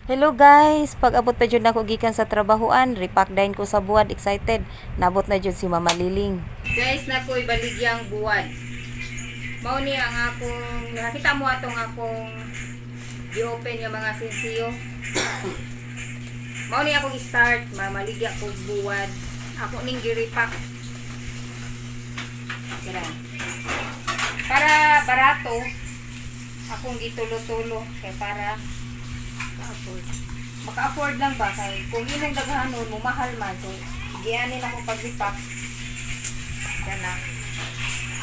Hello guys, pag abot pa jud nako gikan sa trabahoan, repack dayon ko sa buwad, excited. Nabot na jud si Mama Liling. Guys, nakoy baligyang buwad. Mao ni ang akong nakita mo atong akong gi-open nga mga sensiyo. Mao ni akong start, mamaligya kog buwad. Ako ning gi-repack. Tira. Para barato, akong gitulo-tulo kay para maka-afford. Maka-afford lang ba kay kung imong daghanon mo mahal man, so gianin ako pag-repack. Kana.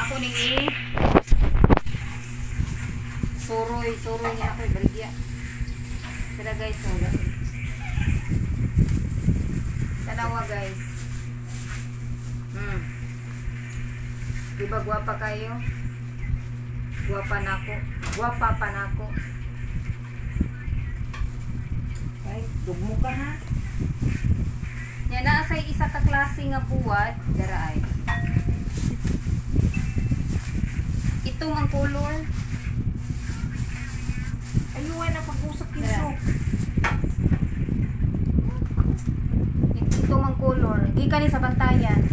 Ako ning i suroy, suroy niya ako ibaligya. Sila guys, wala. Tanawa, guys. Di ba gwapa kayo? Gwapa nako. Gwapa pa nako. Ay, dugmo ka ha. Nya naa say isa ka klase nga buwad, dara ay. Itong ang color. Ayun, na pag-usap kinso. Itong ang color. Gikan ni sa bantayan.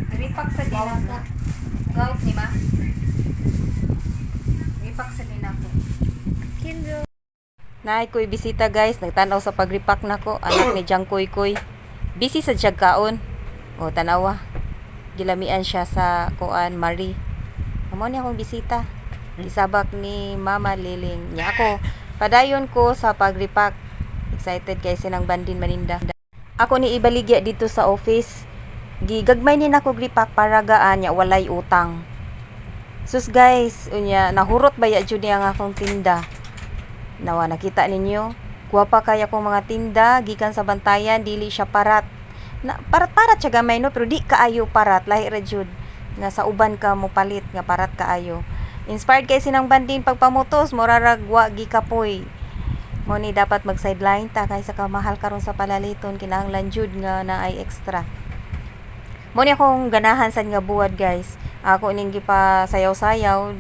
Repack sa din ako. Gout ni ma. Repack sa din ako. Naay ko'y bisita guys, nagtanaw sa pag-repack nako, anak ni Jang Koy Koy. Busy sa siyag kaon. O tanawa. Gilamian siya sa kuan Marie. Amo ni akong bisita. Gisabak ni Mama Liling. Nya ako, padayon ko sa pag-repack. Excited kay sinang bandin maninda. Ako ni ibaligya dito sa office. Gigagmay ni nako repack para gaan nya walay utang. Sus guys, unya nahurot ba ya jud niya ang akong tinda. Nawa nakita ninyo, gwapa kay akong mga tinda gikan sa bantayan, dili siya parat. Na parat-parat siya gamay no, pero di kaayo parat, lahi ra jud nga sa uban ka mo palit nga parat kaayo. Inspired kay sinang bandin pagpamutos, murarag wa gikapoy. Mo ni dapat mag sideline ta kaysa ka mahal karon sa palaliton, kinahanglan jud nga naay extra. Mo ni akong ganahan sad nga buwad guys. Ako ning gipasayaw-sayaw.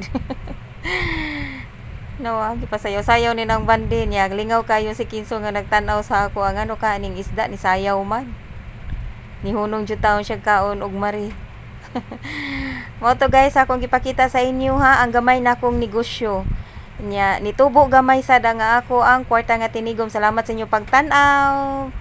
No, ah, gipasayaw-sayaw ni nang bandin niya. Lingaw kayo si Kinso nga nagtan-aw sa ako ang ano ka ning isda ni sayaw man. Nihunong jud taon siya kaon og mari. Mao to guys, akong gipakita sa inyo ha ang gamay na akong negosyo. Nya nitubo gamay sad ang ako ang kwarta nga tinigom. Salamat sa inyo pagtan-aw.